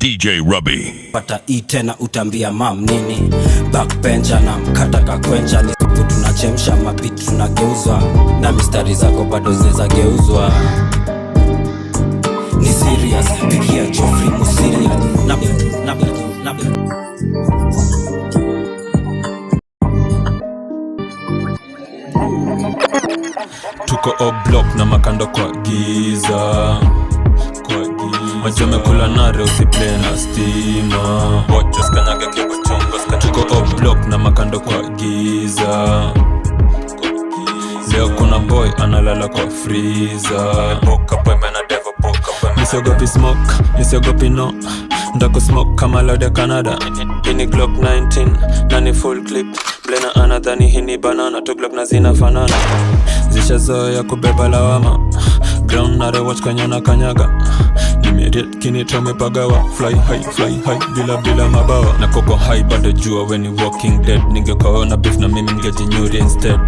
DJ Rubby. Pata i tena utambia mam nini. Backbencher na mkata kakwencha. Ni supu tunachemsha, mabit tunageuzwa. Na mistari zako bado zinaweza geuzwa. Ni serious, pigia Geoffrey Musiria. Na, na, na, Tuko O-block na makando kwa giza. Maji kula nare usiplay na stima. Tuko O-block na makando kwa giza. Leo kuna boy analala kwa freezer. Nisiogopi smoke, nisiogopi no. Ndako smoke kama loud ya Canada. Hii ni Glock 19, na ni full clip. Blena anadhani hii ni banana, tu Glock na zinafanana. Zishazoea kubeba lawama. Ground na watch kwenye na kanyaga. Nimerit kinito pagawa. Fly high, fly high, bila bila mabawa. Na koko high bado jua when you walking dead. Ningekaona beef na mimi ningejinyuri instead.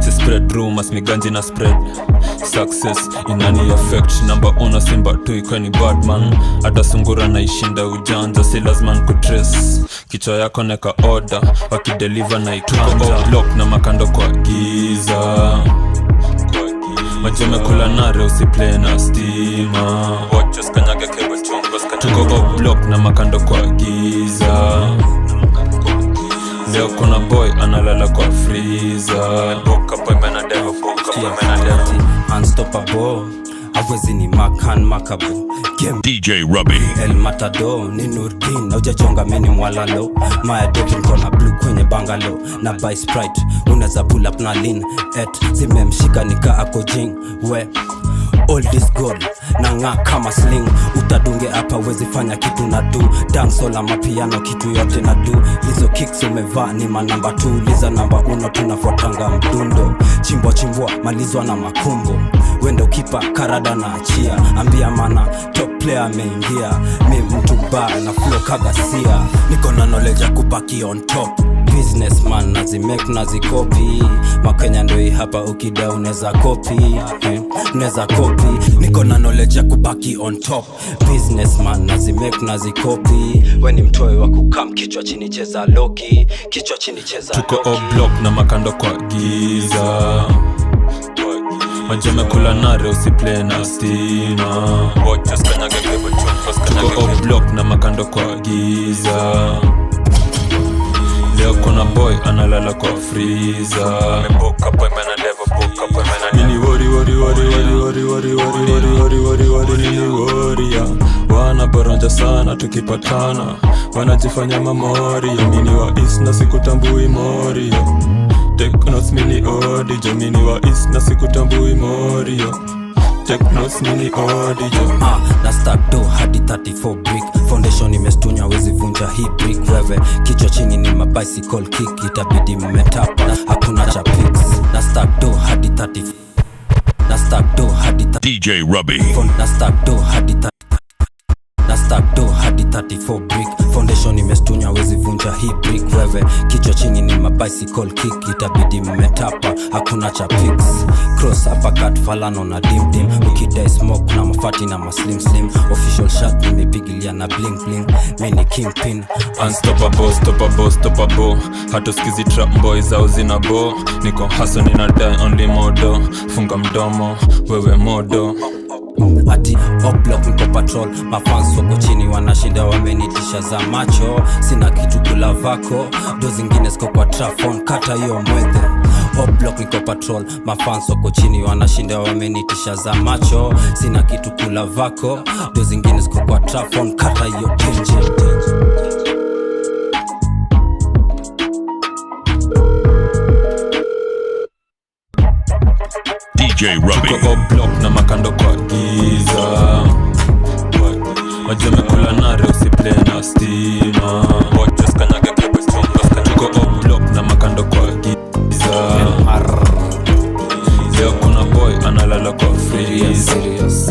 Si spread rumors, miganji na spread. Success inani affect. Namba uno simba tu ikweni badman. Hata sungura naishinda ujanja, si lazima nikutrace. Kichwa yako neka order, wakideliver na ikanja. Tuko O-block na makando kwa giza. Maji kula nare usiplay na stima. Tuko O-block na makando kwa giza. Leo kuna boy analala kwa freezer. Unstoppable, hawezi ni makan makabo. Game DJ Rubby. El Matador ni Nurdin, na hujachonga mimi ni mwalalo. Maya doki niko na blue kwenye bangalo. Na buy Sprite, unaweza pull up na lean. Et zimemshika nika ako jing. We all this gold na ng'aa kama sling. Utadunge hapa wezi fanya kitu na do. Dancehall ama piano kitu yote na do. Hizo kicks umevaa ni manamba 2. Liza namba 1 tunafuatanga mdundo. Chimbwa chimbwa malizwa na makumbo. Wendo kipa karada na achia. Ambia mana top player ameingia. Mi mtu ba na flow kagasia. Niko na knowledge ya kubaki on top. Businessman nazimake nazikopi. Makenya ndoi hapa ukida unaweza copy. Unaweza copy. Niko na knowledge ya kubaki on top. Businessman nazimake nazikopi. We ni mtoe wa kukam kichwa chini cheza loki. Kichwa chini cheza Tuko loki. O-block na makando kwa giza. Maji kula nare usiplay na stima. Tuko O-block na makando kwa giza. Leo kuna boy analala kwa freezer. Mini wori wori wori wori wori wori wori wori wori wori wori nini warrior. Wanaboronja sana tukipatana, wanajifanya mamoria. Mini wa east na sikutambui morio. Take notes mini odijo. Mini wa east na sikutambui morio. Take notes mini odijo. Na stack do hadi 34 brick. Foundation imestunya wezi vunja hii brick. Wewe kichwa chini ni ma bicycle kick. Itabidi mmetapa hakuna cha picks. Na stack do hadi 30. Na stack do hadi DJ Rubby. Na stack do hadi Na stack do hadi 34 brick. Foundation imestunya wezi vunja hii brick. Wewe kichwa chini ni ma bicycle kick. Itabidi mmetapa hakuna cha picks. Cross uppercut falano na dim dim. Ukidai smoke na mafati na ma slim slim. Official shot nimepigilia na bling bling. Mimi ni kingpin. Unstoppable, stoppable, stoppable. Hatusikizi trap boys au zina bo. Niko hustle nina die only modo. Funga mdomo, wewe modo. Ati O-block niko patrol. Mafans wako chini wanashinda wamenitisha za macho. Sina kitu kula vako. Do zingine ziko kwa trafon. Kata hiyo mwethe. O-block niko patrol. Mafans wako chini wanashinda wamenitisha za macho. Sina kitu kula vako. Do zingine ziko kwa trafon. Kata hiyo tenje. DJ Rubby. Tuko O-block na makando kwa giza. Maji kula nare usiplay na stima. Tuko O-block na makando kwa giza. Leo kuna boy analala kwa freezer. Serious.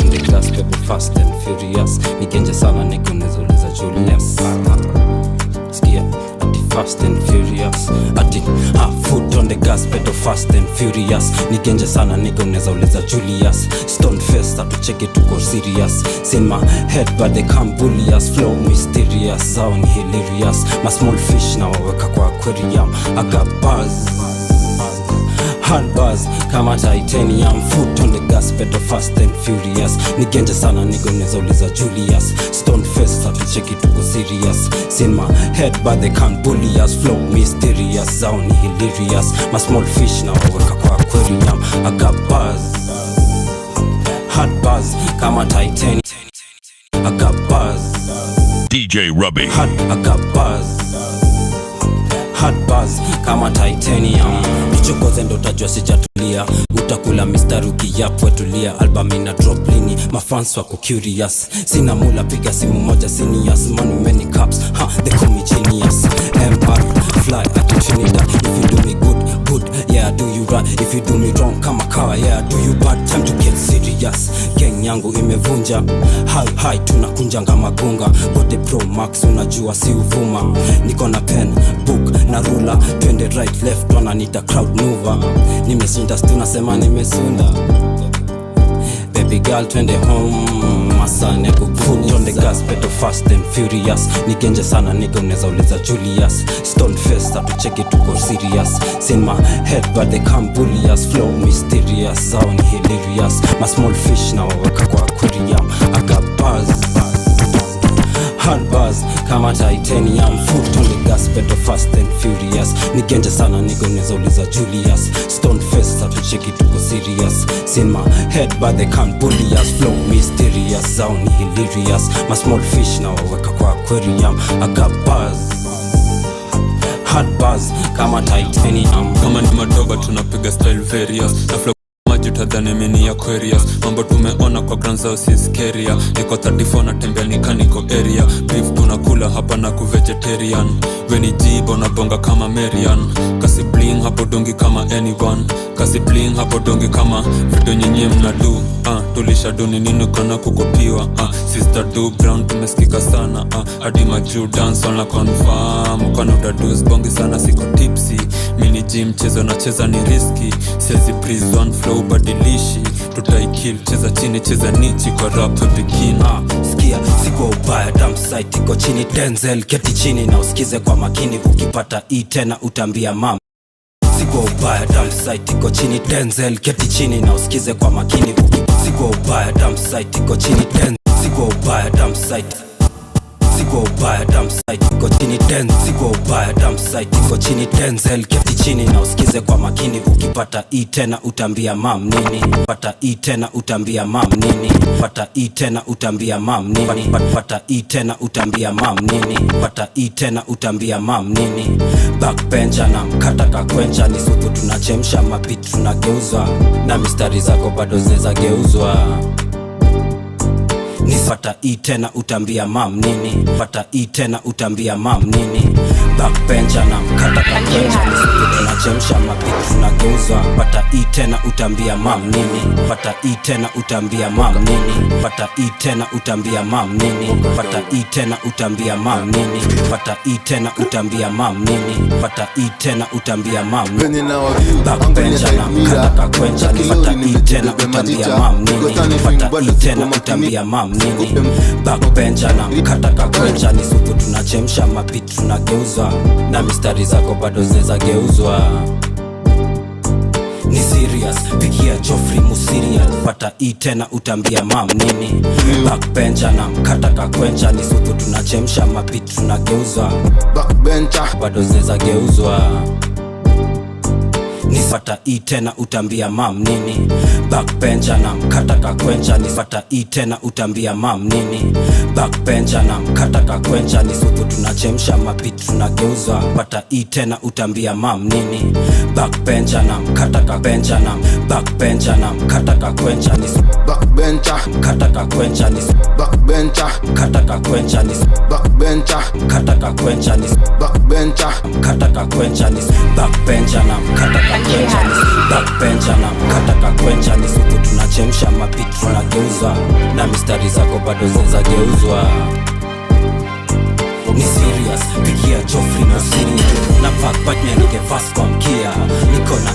The gas baby fast and furious. Nikenje sana nikunezoleza Julius. Sikia ati fast and furious. Ati ha, foot on the gas pedal fast and furious. Nigenje sana nigga, unaweza uliza Julius. Stone face atucheke tuko serious. Sin my head but they can't bully us. Flow mysterious, zao ni hilarious. My small fish na waweka kwa aquarium. I got buzz, hard buzz kama titanium. Foot on the gas pedal fast and furious. Nigenje sana nigga, unaweza uliza Julius. Stone face atucheki tuko serious. Sin my head but they can't bully us. Flow mysterious, zao ni hilarious. My small fish na waweka kwa aquarium. I got buzz, hard buzz kama titanium. I got buzz, DJ Rubby. Hard, I got buzz, hard buzz kama titanium. Nichokoze ndo utajua sijatulia. Utakula mistari ukiyapwe tulia. Album ina drop lini, mafans wako curious. Sina mula, piga simu moja seniors. Man many cups, ha, they call me genius. MR fly at Trinidad. If you do me good, good, yeah, do you right. If you do me wrong, kama kawa, yeah, do you bad. Time to get serious. Gang yangu imevunja high high, tunakunjanga magunga. Gote Pro Max, unajua si uvuma. Niko na pen, book na rula. Twende right left, wananiita crowd mover. Nimeshinda, tunasema nimesunda. Baby girl, twende home, masane kupull on the gas pedal fast and furious. Nigenje sana nigga, unaweza uliza Julius. Stone face atucheke tuko serious. Sin my head but they can't bully us. Flow mysterious, zao ni hilarious. My small fish na waweka kwa aquarium. I got buzz, hard buzz kama titanium. Foot on the gas pedal fast and furious. Nigenje sana nigga, unaweza uliza Julius. Stone face atucheki tuko serious. Sin my head but they can't bully us. Flow mysterious, zao ni hilarious. My small fish na waweka kwa aquarium. I got buzz, hard buzz kama titanium. Kama ni madoba tunapiga style various. Na flow maji utadhani mimi ni Aquarius. Mambo tumeona kwa ground zao si scaria. Niko 34 natembea nika niko area. Beef tunakula hapa na ku vegetarian. Weni jibo na bonga kama Marian. Kasi bling hapo dongi kama anyone. Kasi bling hapo dongi kama vitu nyinyi mnadu. Tulisha duni nini kana kukopiwa. Sister do brown tumesikika sana. Hadi majuu dance on la confirm. Kwani utadus bongi sana siko tipsy. Mini gym mchezo nacheza ni riski. Siezi breeze one flow badilishi. Tutaikill cheza chini cheza nichi kwa rap begin. Sikia siko ubaya, dump site iko chini. Denzel keti chini na usikize kwa makini. Ukipata E tena utambia mam. Siko ubaya, dump site iko chini. Denzel keti chini na usikize kwa makini. Siko ubaya, dump site iko chini. Den siko ubaya, dump site. Siko ubaya, dump site iko chini. Den siko ubaya, dump site iko chini. Denzel keti chini na usikize kwa makini. Ukipata E tena utambia mam nini. Pata E tena utambia mam nini. Pata E tena utambia mam nini. Pata E tena utambia mam nini. Pata E tena utambia mam nini. Backbencher na mkata kakwencha. Ni supu tunachemsha, mapit tunageuza. Na mistari zako bado zinaweza geuzwa. Pata E tena utambia mam nini. Pata E tena utambia mam nini. Backbencher na mkata kakwencha. Ni supu tunachemsha, mapit tunageuza. Pata E tena utambia mam nini. Pata E tena utambia mam nini. Pata E tena utambia mam nini. Pata E tena utambia mam nini. Pata E tena utambia mam nini. Pata E tena utambia mam nini. Backbencher na mkata kakwencha. Pata E tena utambia mam nini. Pata E tena utambia mam nini. Backbencher na mkata kakwencha. Ni supu tunachemsha, mapit tunageuza. Na mistari zako bado zinaweza geuzwa. Ni serious, pigia Joffrey Musiria. Pata E tena utambia mam nini. Backbencher na mkata kakwencha. Ni supu tunachemsha, mapit tunageuza. Backbencher bado zinaweza geuzwa. Ni pata E tena utambia mam nini. Backbencher na mkata kakwencha. Ni pata E tena utambia mam nini. Backbencher na mkata kakwencha. Ni supu tunachemsha, mapit tunageuza. Pata E tena utambia mam nini. Backbencher na mkata kakwencha. Na backbencher na mkata kakwencha. Ni backbencher mkata kakwencha. Ni backbencher mkata kakwencha. Ni backbencher mkata kakwencha. Ni backbencher mkata kakwencha. Ni backbencher na mkata kakwencha. Ni backbencher na mkata kakwencha. Ni supu tunachemsha, mapit tunageuza. Na mistari zako bado zinaweza geuzwa. Ni serious, pigia Joffrey Mosiria. Na pack partner nige vas kwa mkia. Niko na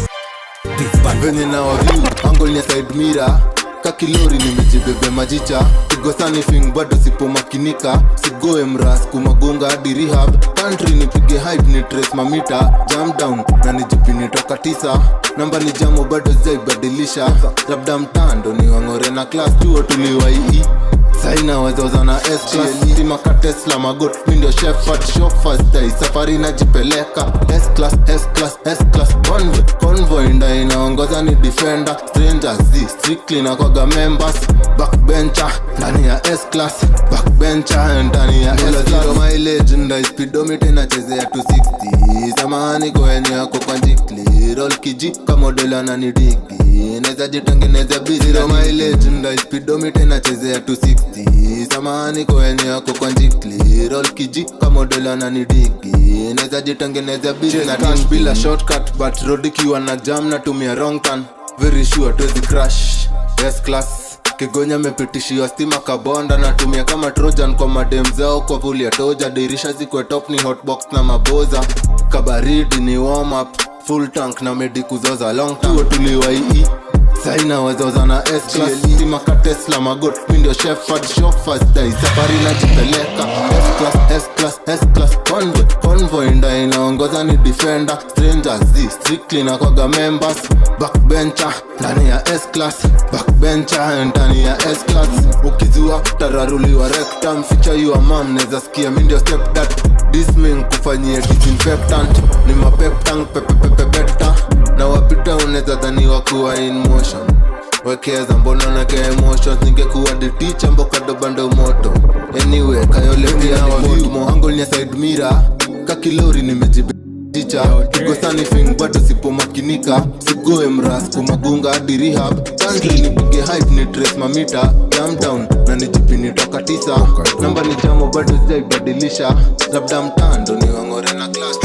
beef band. Venye na waview angle ni side mirror, kakilori nimejibebe majicha, kigosanifing bado sipomakinika, sigoe mras kumagonga hadi rehab, country nipige hype ni trace mamita, jam down na nijipini toka 9, namba ni jamo bado sijaibadilisha, labda mtando ni wangore na class chuo tuliwaii. Saina wazoza na S-class, sima ka Tesla magot, mi ndio shepherd, chauffeur style, safari najipeleka. S-class, S-class, S-class, convoy, convoy nda inaongoza ni defender, strangers Z, strictly na kwaga members, backbencher, ndani ya S-class, backbencher, ndani ya S-class. Zero mileage, nda speedometer inachezea 260, samahani kwa eneo yako kwa njikli, roll kiji, kama model ananidiki, naeza jitengeneza busy. Zero mileage, nda speedometer inachezea 260, samahani kwa eneo yako kwa njikli, roll kiji, kama model ananidiki, naeza jitengeneza busy. Na cash bila shortcut, but road ikiwa na jam natumia wrong turn, very sure tuwezi crash. S-class Kigonya amepitishiwa stima kabonda, natumia kama Trojan kwa madem zao kwa vulia toja, dirisha zikwe top ni hotbox na maboza, kabaridi ni warm up, full tank na medi kuzoza long time. Tuliwaii saina wazoza na S-class, stima ka Tesla magot, mi ndio shepherd, chauffeur style, safari najipeleka. S-class, S-class, S-class, convoy, convoy nda inaongoza ni defender, strangers Z, strictly na kwaga members, backbencher, ndani ya S-class, backbencher, ndani ya S-class, ukizua tararuliwa rectum, feature your mom, neza sikia mi ndio stepdad, disming kufanyia disinfectant, ni mapep tank pepe pepe beta, na wapita unaweza dhaniwa kuwa in motion, wekeza mbona nake emotions, ningekuwa the teacher mboka dobando moto, anyway kayole pia ni view, angle ni side mirror, kakilori nimejibicha, kigosanifing bado sipomakinika, sigoe mras kumagunga hadi rehab, country nipige hype ni trace mamita, jam down na nijipini toka 9, namba ni jamo bado sijaibadilisha, labda mtando ni wangore na class.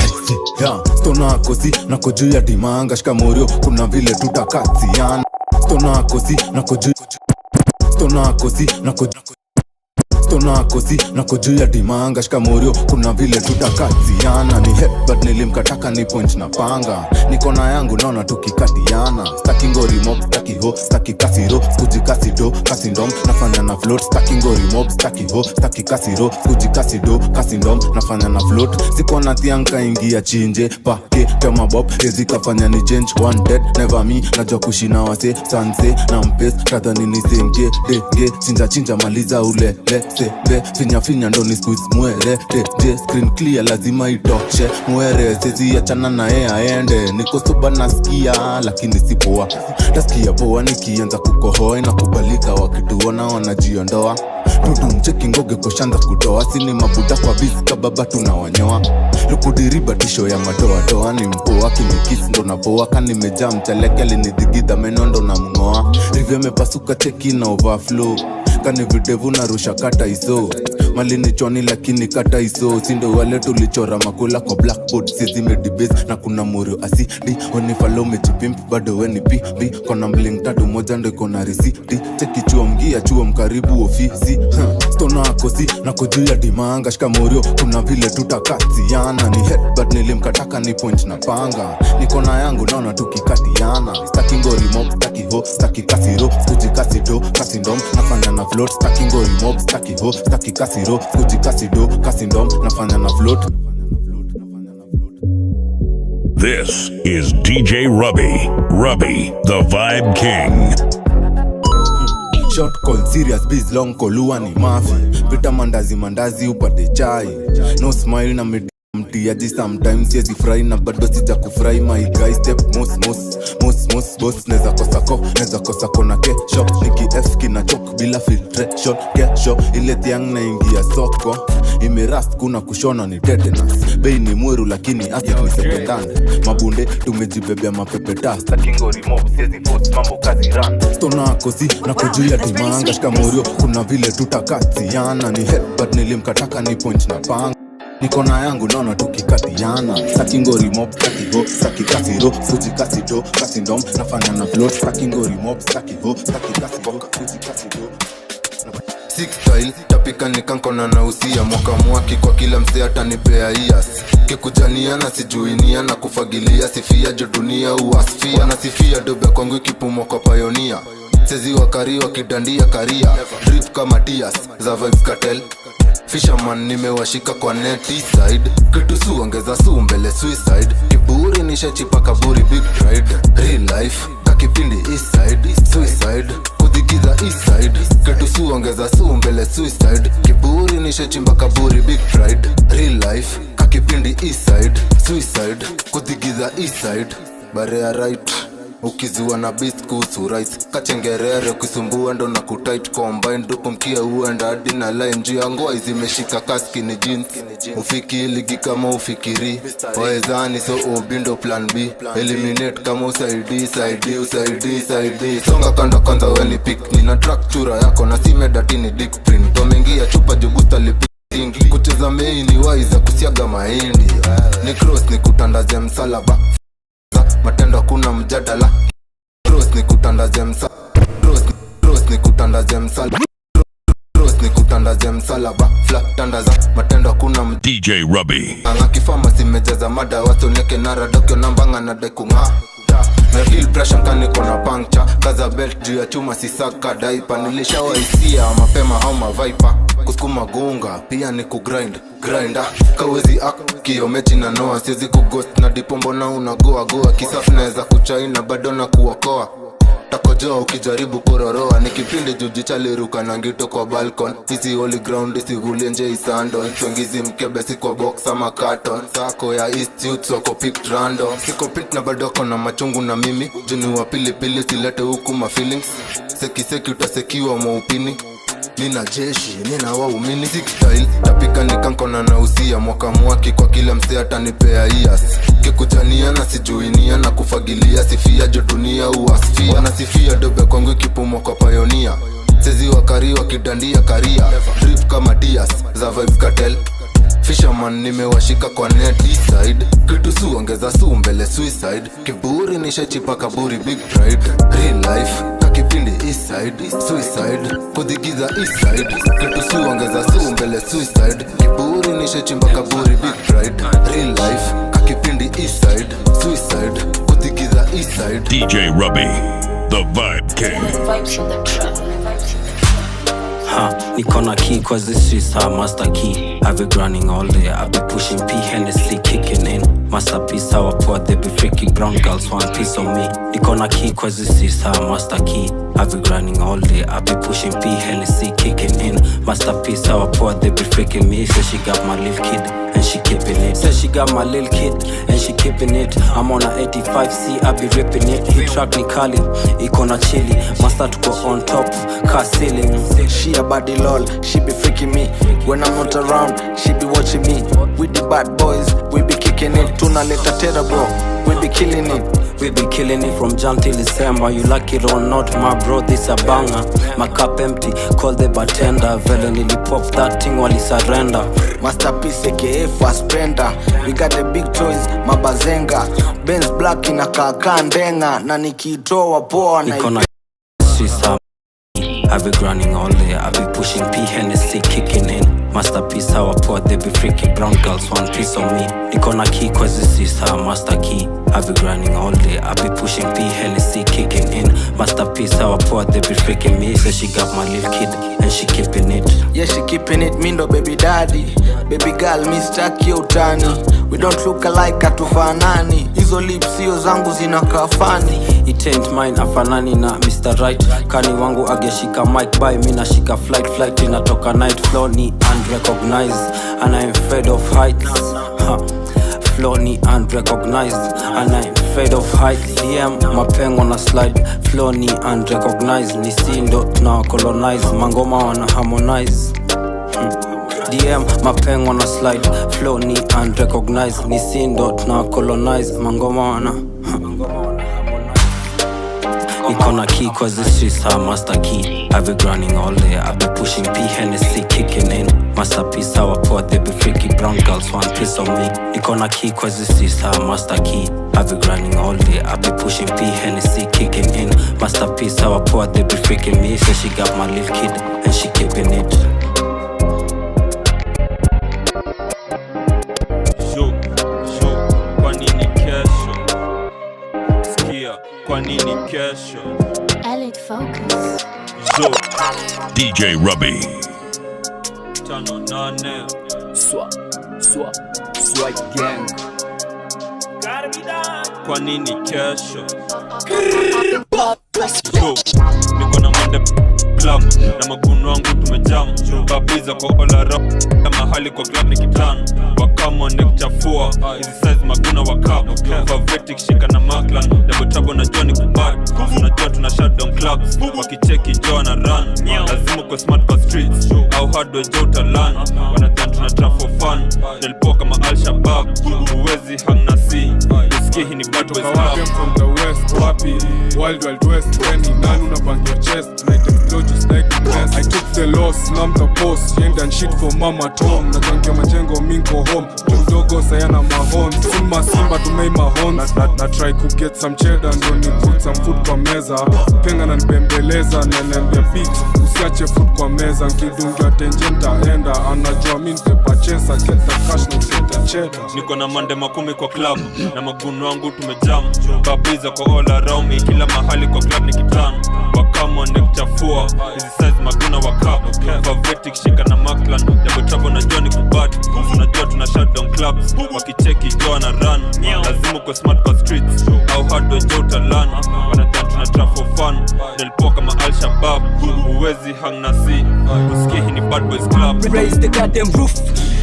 Yeah, stona kosi nako juu ya dimanga, shikamorio kuna vile tutakatiana. Stona kosi nako juu, stona kosi nako, stona kosi nako juu ya dimanga, shikamorio kuna vile tutakatiana. Ni headbutt nilimkataka ni point na panga, niko na yangu naona tukikatiana. Staki ngori mob, staki ho, staki kasiro, skuji kasido, kasindom, nafanya na float. Staki ngori mob, staki ho, staki kasiro, skuji kasido, kasindom, nafanya na float. Sikuwa na thianka ingia chinje, pake kama bob, ezi kafanya ni change. One dead, never me, najua kushina wase, sanse, na mpes, kadhani ni senge, dege, chinja chinja maliza ule, le, sebe, finya finya ndo ni squeeze mwere, de, screen clear lazima itoshe, mwere, sezi achana na yeye aende, niko soba nasikia, lakini si poa, tasikia poa nikianza kukohoa, inakubalika wakituona wanajiondoa, tutu mcheki ngoge koshanza kutoa, sini mabuda kwa biz kababa tunawanyoa, lukudiriba tisho ya madoa doa, ni mpoa kinikis ndo napoa, kanimejaa mcheleke alinidigidha meno ndo namngoa, rivyo mepasuka cheki na overflow, kani videvu narusha kata iso, mali ni choni lakini kata iso, sindo wale tulichora makula kwa blackboard, sisi medibase na kuna morio asidi, onifalo mejipimp bado weni PB, kona mling tatu moja ndo iko na risiti, cheki chuo mgia chuo mkaribu ofisi. Stona kosi nako juu ya dimanga, shikamorio kuna vile tutakatiana. Ni headbutt nilimkataka ni point na panga, niko na yangu naona tukikatiana. Staki ngori mob, staki ho, staki kasiro, skuji kasido, kasindom, nafanya na float. Staki ngori mob, staki ho, staki kasiro, skuji kasido, kasindom, nafanya na float. This is DJ Rubby, Rubby, the Vibe King. Short call, serious biz, long call, huwa ni mafi. Pita mandazi mandazi upate chai. No smile na mid mtiaji sometimes siwezi fry na bado sija kufry my guy step mos mos mos mos boss neza kosa ko neza kosa kona kesho niki F kina chok bila filtration kesho ile tiang na ingia soko imerust kuna kushona ni tetanus bei ni mweru lakini asset ni second hand mabunde tumejibebea mapepe dust Kingo remote siwezi post mambo kazi run stona kosi na kujulia timanga shikamorio kuna vile tutakatiana ni headbutt nilimkataka ni point na panga niko na yangu naona tukikatiana staki ngori mob staki ho staki kasiro fuji kasido kasindom nafanya na float staki ngori mob staki ho staki kasiro fuji kasido Six style Tapika nikankona na usia mwaka mwaki kwa kila msee atanipea ias. Kikujaniana sijuinia na kufagilia sifia jo dunia uasfia. Nasifia dobe kwangu ikipumwa kwa payonia. Sezi wakari wakidandia karia. Drip kama Diaz za Vybz Kartel. Fisherman nimewashika kwa net east side. Kitu su ongeza su mbele suicide. Kiburi nishachipa kaburi big pride. Real life kakipindi east side. Suicide kudhigiza east side. Kitu su ongeza su mbele suicide. Kiburi nishachimba kaburi big pride. Real life kakipindi east side. Suicide kudhigiza east side. Barea right ukizua na beast kuhusu rights. Kachengerere ukisumbua ndo na kutight combine dupo mkia uenda hadi na line juu ya ngoa zimeshika kaski ni jeans. Ufiki ligi kama ufikiri waezani so ubindo plan B eliminate kama usaidi saidi usaidi saidi songa kando kwanza weni pick nina track chura yako na simedatini dick print wameingia chupa jubusta lipi kucheza mei ni waiza kusiaga mahindi ni cross ni kutandaze msalaba matendo hakuna mjadala cross ni kutandaze msalaba cross ni kutandaze msalaba cross ni kutandaze msalaba fla tandaza matendo hakuna DJ Rubby anga kifama simejaza mada wasoneke nara dokyo nambanga na dekunga na feel pressure kani kona puncture kaza belt juu ya chuma sisaka daipa nilishawaisia mapema au maviper kusukuma gunga pia ni kugrind grinder kawezi kiomechi na noa siwezi kughost na dipo mbona unagoa goa kisafu naweza kuchaina bado na kuokoa takojoa ukijaribu kororoa ni kipindi jujichaliruka na ngito kwa balcon sisi holy ground isivulie nje isandon chongizi mkebe si kwa box ama carton sako ya east youth wako picked random siko pit na bado kona machungu na mimi juni wa pilipili silete huku ma feelings sekiseki utasekiwa mwaupini nina jeshi nina waumini six style tapika nikankona na usia mwaka mwaki kwa kila msee atanipea ias kikujania na sijuinia na kufagilia sifia jo dunia uasfia nasifia dobe kwangu ikipumwa kwa payonia sezi wakari wakidandia karia drip kama Diaz za Vybz Kartel Fisherman nimewashika kwa net east side kitu su ongeza su mbele suicide kiburi nishachipa kaburi big pride real life kakipindi east side suicide kudhigiza east side kitu su ongeza su mbele suicide kiburi nishachimba kaburi big pride real life kakipindi east side suicide kudhigiza east side DJ Rubby, the Vibe King. Vibes in the trap. Ha, niko na key cause this is her master key. I be grinding all day, I be pushing P, Hennessy kicking in. Masterpiece, how I pour, they be freaky brown girls, one piece on me. Niko na key cause this is her master key. I be grinding all day, I be pushing P, Hennessy kicking in. Masterpiece, how I pour, they be freaking me. Say she got my little kid and she keeping it. Say she got my little kid and she keeping it. I'm on a 85C, I be ripping it. Hit track ni kali, iko na chili. Master tuko on top, car ceiling. She a body lol, she be freaking me. When I'm not around, she be watching me. We the bad boys, we be kicking it. Tunaleta terror bro, we be killing it. We be killing it from Jan till December. You like it or not, my bro, this a banger. My cup empty, call the bartender. Vele nili pop that thing wali surrender. Masterpiece aka Fassbender. We got the big toys, mabazenga. Benz black inakaa ndenga. Na nikitoa poa na Niko na Swiss I be grinding all day, I be pushing P, Hennessy kicking in. Masterpiece, how I pour, they be freaky brown girls, one piece on me. Niko na key, cause this is her master key. I be grinding all day, I be pushing P, Hennessy kicking in. Masterpiece, how I pour, they be freaking me. Say she got my little kid, and she keeping it. Yeah, she keeping it, mindo baby daddy. Baby girl, mi staki utani. We don't look alike, hatufanani. Hizo lips sio zangu zinakaa funny. It ain't mine, afanani na Mr. Right. Kani wangu ageshika mic by mi nashika flight, flight inatoka night. Flow ni unrecognized, and I'm afraid of heights. Ha. Flow ni unrecognized, and I'm afraid of heights. DM mapengo na slide. Flow ni unrecognized, ni sindo tuna colonize. Mangoma wana harmonize. DM mapengo na slide. Flow ni unrecognized, ni sindo tuna colonize. Mangoma wana Niko na key cause this is her master key. I be grinding all day, I be pushing P, Hennessy kicking in. Masterpiece, how I pour, they be freaky brown girls, one piece on me. Niko na key cause this is her master key. I be grinding all day, I be pushing P, Hennessy kicking in. Masterpiece, how I pour, they be freaking me. Say she got my little kid and she keeping it. DJ Rubby. Tano nane. Swa, swa, swa gang. Kwa nini kesho? Go. Niko na Monday club na maguno wangu tumejam. Babiza kwa all around na mahali kwa club ni kitano. Wakamo ni kuchafua hizi size maguna wa cup. Favetic shika na Maclan. Double trouble na Johnny kubad. Tunajua tuna shut down clubs. Wakicheki jo na run. Lazima kwa smart kwa streets. Au hardware jo utalan. Wanadhani tuna trap for fun. Nilipoa kama Al Shabab. Huwezi hang na C. Usikie hii ni bad boys club. From the west, wapi? Wild Wild West, when ni nani unabang your chest? Night explode just like a mess. I took the loss, now I'm the boss. Ain't done shit for mama Tom. Najangia majengo minko home. Mdogo sayana mahon. Soon masimba tumei mahon. Na try ku get some cheddar ndo ni put some food kwa meza. Penga na nibembeleza na niambia bitch usiache food kwa meza. Nkidungia tenje nitaenda. Anajua mi nitepachesa. Get the cash na get the cheddar. Niko na mande 10 kwa club na maguno wangu tumejam. Babiza kwa all around me kila mahali kwa club ni kitano. Wakamo ni kuchafua hizi size maguna wa cup. Favetic shika na Maclan. Double trouble na Johnny kubad. Tunajua tuna shut down clubs. Wakicheki jo na run. Lazima kwa smart kwa streets. Au hardware jo utalan. Wanadhani tuna trap for fun. Nilipoa kama Al Shabab. Huwezi hang na C. Usikie hii ni bad boys club. Raise the goddamn roof.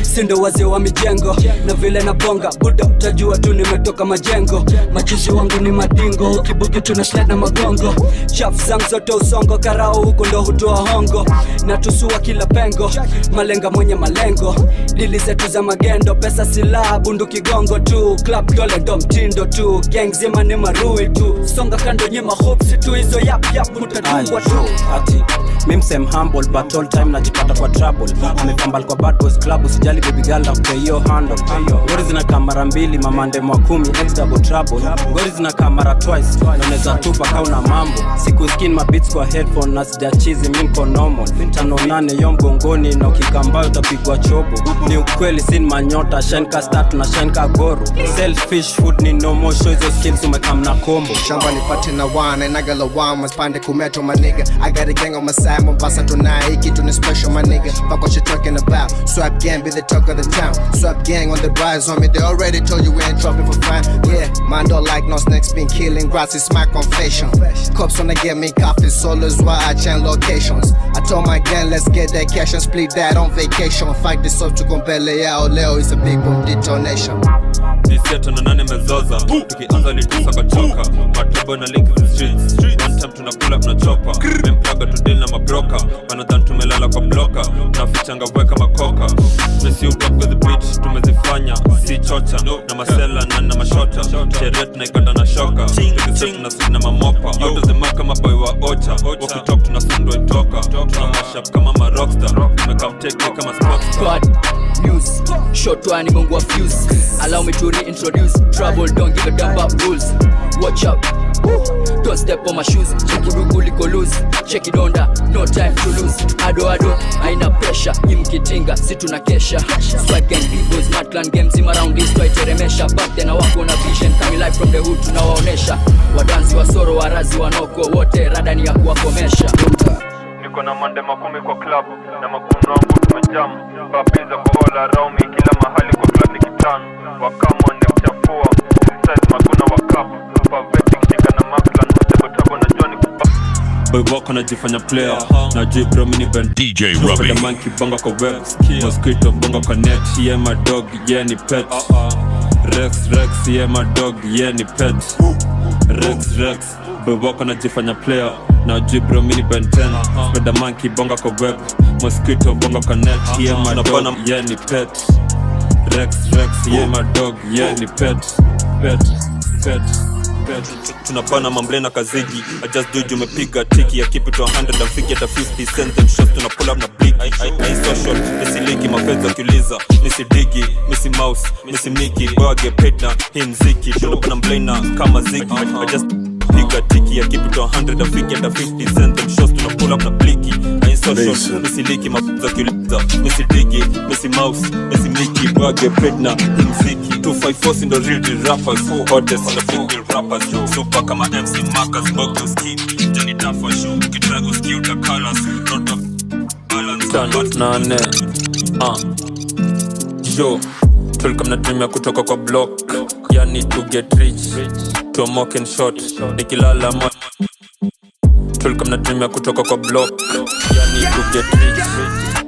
Sindo wazee wa mijengo na vile na bonga buda utajua tu nimetoka majengo. Machizi wangu ni madingo ukibugi tuna slide na magongo. Chafu zangu zote usongo karao huko ndo hutoa hongo. Na tusua kila pengo malenga mwenye malengo. Dili zetu za magendo pesa silaha bunduki gongo tu. Club dole ndo mtindo tu gang zima ni marui tu. Songa kando nyima hopes tu hizo yap yap mutadungwa tu. Ati mimi humble but all time najipata kwa trouble. Amefambal kwa bad boys club usijali baby girl na kupay your handle. Ngori zina kamera mbili mamande mwa 10 ex double trouble. Ngori zina kamera twice na unaweza tupa kau na mambo. Siku skin ma beats kwa headphone na sijachizi mimi niko normal. 58 yo mgongoni na ukikambayo utapigwa chobo. Ni ukweli sin manyota shine ka start na shine ka goro. Selfish food ni no more show hizo skills umekam na combo. Shamba nipate na wana nagala wama spande kumeto my nigga. I got a gang on my side Mombasa tonight kitu ni special my nigga. Fuck what you talking about. Swap gang be the talk of the town. Swap gang on the rise on me. They already told you we ain't dropping for fun. Yeah, man don't like no snakes. Been killing grass, it's my confession. Cops wanna get me coffee, solos why I change locations. I told my gang let's get that cash and split that on vacation. Fight this up to compele yao leo is a big boom detonation. This tano nane mezoza. Tukianza litusa kachoka. Matobo na link the streets. One time tunakula tunachopa. Memplaga to deal na mabroka. Wanadhani tumelala kwa bloka. Tunafichanga weka makoka. Mesi up with the beat tumezifanya si chocha. Na masela na mashota. Sheria tunaikata na shoka. Tukisema tunasudi na mamopa. Out of the mark kama boy wa ocha. Wakitalk tunasundwa itoka. Tuna mash up kama ma rockstar. Tumekamteke kama sportstar. God news short one mungu wa fuse. Allow me to reintroduce trouble, don't give a damn about rules. Watch out, woo, don't step on my shoes. Chukuruku liko loose, check it onda, no time to lose. Ado ado, haina pressure, imkitinga, si tunakesha. Swag gang, B-boys, mad clan games, ima round this, twaiteremesha. Back then hawako na vision, coming live from the hood, tunawaonesha. Wadansi wasoro, warazi wanoko, wote rada ni ya kuwakomesha. Niko na mande 10 kwa club, na maguno wangu tumejam. Babiza kwa all around me, kila mahali kwa club ni kitano. Wakamo ni kuchafua, size maguna wa cup. Pavetic shika na Maclan, double trouble na Johnny Kupa. Boy wako anajifanya player, na G bro mini band. DJ Rubby. Penda monkey bonga kwa web, mosquito bonga kwa net. Yeah my dog, yeah ni pet. Rex Rex, yeah my dog, yeah ni pet. Rex Rex, boy wako anajifanya player, na G bro mini band 10. Penda monkey bonga kwa web, mosquito bonga kwa net. Yeah my dog, yeah ni pet. Rex Rex, yeah my dog, yeah ni pet. Pet, pet, pet. Tunapana mamble na kazigi. I just do you umepiga tiki ya keep it to 100 and figure at 50 cent them shots tuna pull up na big. I social nisiliki mafedha kiuliza nisidigi misi mouse misi Mickey boy get paid na hii mziki tunapana mblena kama ziki. I just piga tiki ya keep it to 100 and figure at 50 cent them shots tuna pull up na bliki. I social nisiliki mafedha kiuliza nisidigi misi mouse misi Mickey boy get paid na hii mziki 254 ndo real deal rappers hottest on the field rappers super kama MC Marcus Bogus Kid Johnny Tafa show ukitry uski utacolors not a 5 8. Yo, tulikuwa mnatumia kutoka kwa block, yani to get rich, to mock and shot, nikilala mo. Tulikuwa mnatumia kutoka kwa block, yani to get rich,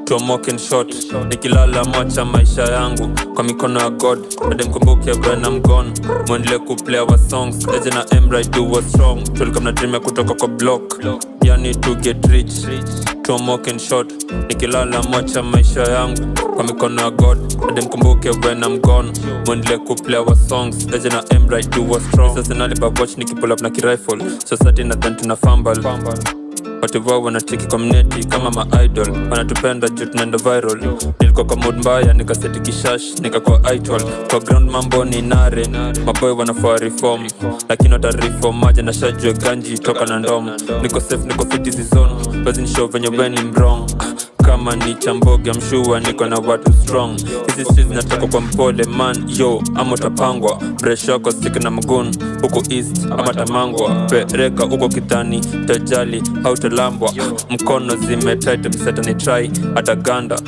to mock and shot, nikilala mwacha maisha yangu kwa mikono ya God. Ademkumbuke when I'm gone, mwendele kuplay our songs, Eje na Emra do what's strong. Tulikuwa mnatumia kutoka kwa block, yani to get rich, to mock and shot, nikilala mwacha maisha yangu kwa mikono ya God. Ademkumbuke when I'm gone, mwendele kuplay our songs, Eje na Emra do what's strong. Sasa nalipa watch nikipull up na kirifle, society na then tuna fumble. Watu wao wanacheki community kama ma idol, wanatupenda juu tunaenda viral. Nilikuwa kwa mood mbaya, nikaseti kishash, nikakuwa idol kwa ground. Mambo ni nare, maboy wanafaa reform, lakini wata reform maji na shajue ganji toka na ndom. Niko safe, niko fit season, basi ni show venye when I'm wrong. Kama ni chamboge mshua, niko na watu strong. Hizi streets zinatoka kwa mpole man yo, ama utapangwa. Fresh yako stick na mgun huko east ama tamangwa, pereka huko kidhani tajali hautalambwa. Mkono zimetight, mseta ni try hata ganda.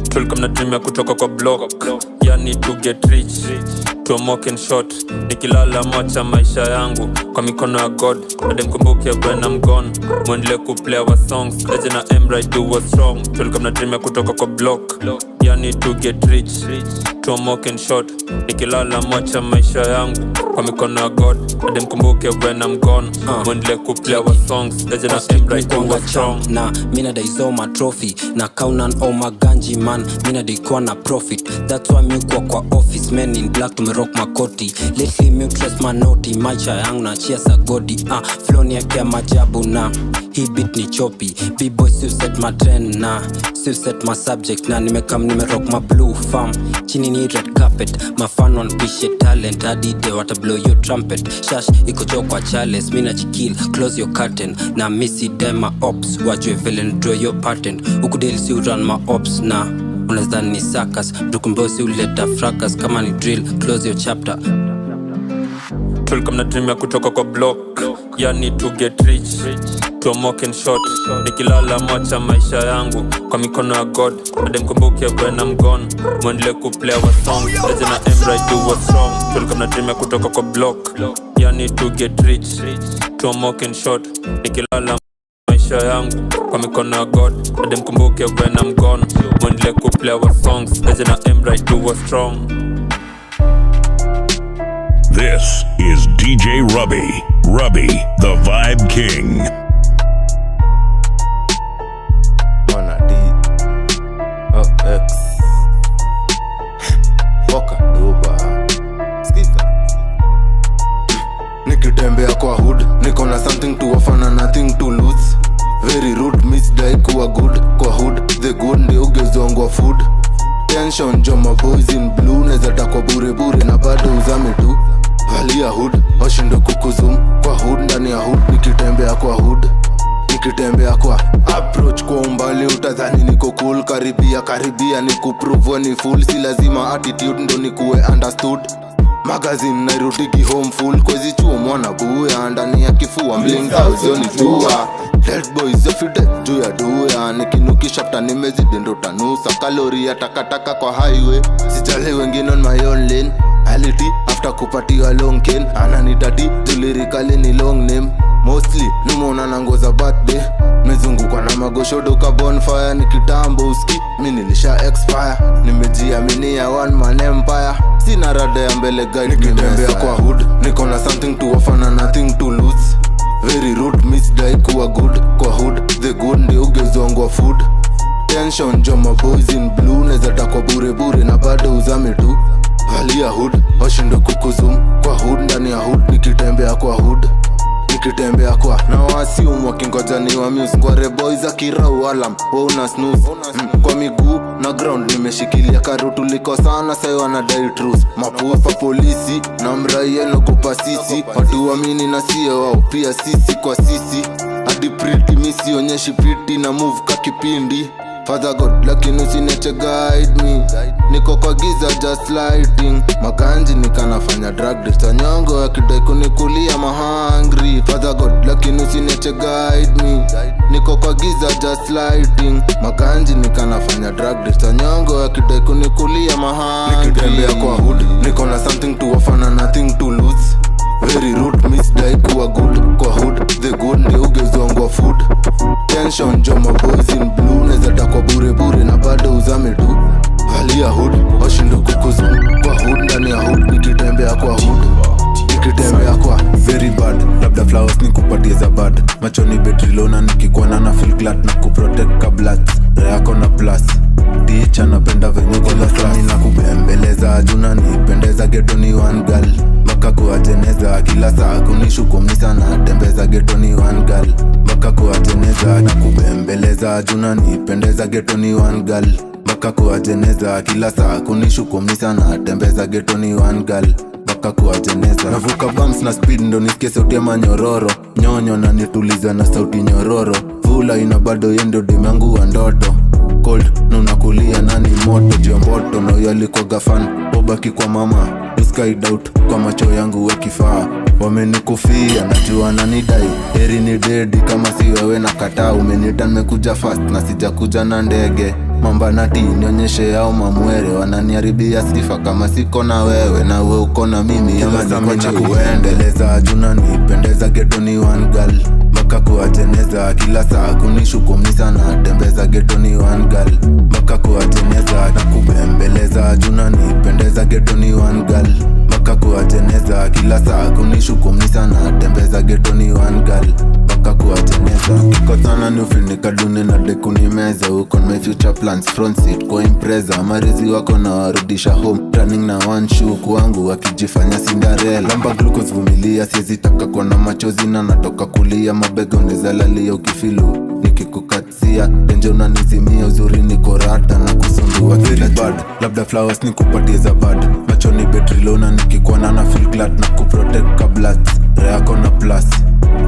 Tulikuwa mnatumia kutoka kwa block, yani to get rich, to mock and shot, nikilala mwacha maisha yangu kwa mikono ya God. Ademkumbuke when I'm gone, mwendele kuplay our songs, Eje na Emra do what's strong. Tulikuwa mnatumia kutoka kwa block, yani to get rich, to mock and shot, nikilala mwacha maisha yangu kwa mikono ya God. Ademkumbuke when I'm gone, mwendele kuplay our songs, Eje na Emra do what's strong. Na mina daizoma trophy na kaunan o maganji man, mina daikuwa na profit, that's why mi kuwa kwa office. Men in black, tumerock makoti lately, mi dress manoti, maisha yangu nachia sagodi. Flow ni yake ya majabu na hii beat ni choppy. B-boy si set my trend na si set my subject, na nimekam nimerock my blue farm, chini ni red carpet. Mafan wanpishe talent hadi de wata blow your trumpet. Shash iko cho kwa chales, mi nachikil, close your curtain na misi dema ops wajue vile ni draw your pattern. Huku daily si run my ops na unaweza ni sakas mtukumbosi uleta fracas. Kama ni drill, close your chapter. Tulikuwa mnatumia kutoka kwa block, yani to get rich, to mock and shot, nikilala mwacha maisha yangu kwa mikono ya God. Ademkumbuke when I'm gone, mwendele kuplay our songs, Eje na Emra do what's strong. Tulikuwa mnatumia kutoka kwa block, yani to get rich, to mock and shot, nikilala maisha yangu kwa mikono ya God. Ademkumbuke when I'm gone, mwendele kuplay our songs, Eje na Emra do what's strong. This is DJ Rubby. Rubby, the Vibe King. Mana D O X Boka Duba. Skiza. Nikitembea kwa hood niko na something to offer na nothing to lose. Very rude, misdai kuwa good kwa hood. The good ndio ugeuzongwa food. Tension joma boys in blue, neza takwa bure bure na bado uzame tu. Valia hood, washinde kukuzum kwa hood, ndani ya hood, nikitembea kwa hood. Nikitembea kwa approach kwa umbali utadhani niko cool, karibia karibia nikuprove ni full, si lazima attitude ndo nikuwe understood. Magazine nairudigi home full, kwezi chuo mwana buya ndani ya kifua mlinga usionijua. Dead boys every day juu ya duya, nikinukisha pta nimezidi ndo tanusa kalori ya takataka kwa highway, sijali wengine on my own lane. Ality after kupatiwa long cane, ananitati tulirikali ni long name. Mostly nimeona na nguo za birthday, mezungukwa na magoshodo ka bonfire. Ni kitambo uski mi nilisha expire, nimejiaminia one man empire, sina rada ya mbele guide. Nikitembea kwa hood niko na something to offer na nothing to lose. Very rude, misdai kuwa good kwa hood. The good ndio ugeuzongwa food. Tension joma boys in blue, neza takwa bure bure na bado uzame tu. Valia hood, washinde kukuzum kwa hood, ndani ya hood, nikitembea kwa hood. Nikitembea kwa na wasium wakingoja ni wa muse ngware boys akirau alam we una snooze. Kwa miguu na ground nimeshikilia karu, tulikosana sai wanadai truce. Mapupa polisi na mraia nogopa sisi, watu waamini na sie wao pia sisi kwa sisi. Hadi pretty mi sionyeshi piti na move ka kipindi. Father God lakini usiniache guide me. Niko kwa giza just lighting. Makanji nikanafanya drug deal. Sanyongo akidai kunikulia mahangry. Father God lakini usiniache guide me. Niko kwa giza just lighting. Makanji nikanafanya drug deal. Sanyongo akidai kunikulia mahangry. Nikitembea kwa hood niko na something to offer na nothing to lose. Very rude, miss die kuwa good kwa hood. The good ndio ugeuzwa food. Tension joma boys in blue. Neza takwa bure bure na bado uzame tu. Valia hood, washindo kukuzum. Kwa hood, ndani ya hood, nikitembea kwa hood. Nikitembea kwa very bad, labda flowers nikupatie za bad. Machoni betri lona nikikuona na feel glad na kuprotect kabla yako na plus. Teacher napenda venye kila saa ninakubembeleza, juna nipendeza ghetto ni one girl. Mpaka kuwajeneza kila saa kunishukumisa na tembeza ghetto ni one girl. Mpaka kuwajeneza na kubembeleza, juna nipendeza ghetto ni one girl. Mpaka kuwajeneza kila saa kunishukumisa na tembeza ghetto ni one girl. Mpaka kuwajeneza navuka bumps na speed ndo nisikie sauti ya manyororo. Nyonyo na nituliza na sauti nyororo. Vula ina bado yendo dimangu wa ndoto. Cold na unakulia nani moto jomboto na huyo alikuwa gafan obaki kwa mama usky doubt kwa macho yangu wekifaa. Wamenikufia najua nanidai heri ni dedi kama si wewe nakataa. Umenita nimekuja fast na sijakuja na ndege. Mamba nati nionyeshe yao mamwere wananiharibia sifa kama siko na wewe na wewe uko na mimi ama niko kuendeleza. Juna nipendeza ghetto ni one girl. Mpaka kuwajeneza kila saa kunishukumisa na tembeza ghetto ni one girl. Mpaka kuwajeneza na kubembeleza, juna nipendeza ghetto ni one girl. Mpaka kuwajeneza kila saa kunishukumisa na tembeza ghetto ni one girl. Mpaka kuwajeneza tukikosana ni ufinika duni na dekunimeza. Uko my future plans front seat kwa impreza. Marezi wako na warudisha home running na one shoe kwangu wakijifanya Cinderella. Lamba glucose vumilia siwezi taka kuona machozi na natoka kulia. Mabega unaweza lalia ukifilu nikikukatia denje unanizimia uzuri niko rada na kusumbua kila bad. Labda flowers nikupatie za bad. Machoni betri lona nikikuona na feel glad na kuprotect kabla yako na plus.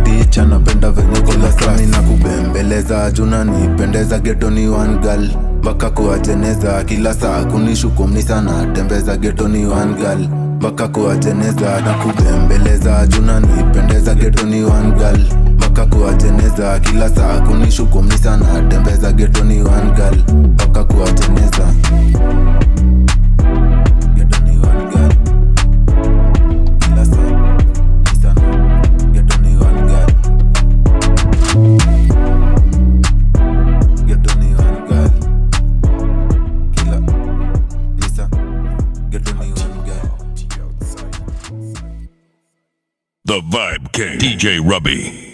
Teacher napenda venye kila saa ninakubembeleza, juna nipendeza ghetto ni one girl. Mpaka kuwajeneza kila saa kunishukumisa na tembeza ghetto ni one girl. Mpaka kuwajeneza na kubembeleza, juna nipendeza ghetto ni one girl. Mpaka kuwajeneza kila saa kunishukumisa na tembeza ghetto ni one girl. Mpaka kuwajeneza ghetto ni one girl. Kila saa ghetto ni one girl. Ghetto ni one girl. Kila misa ghetto ni one girl. The Vibe King, DJ Rubby.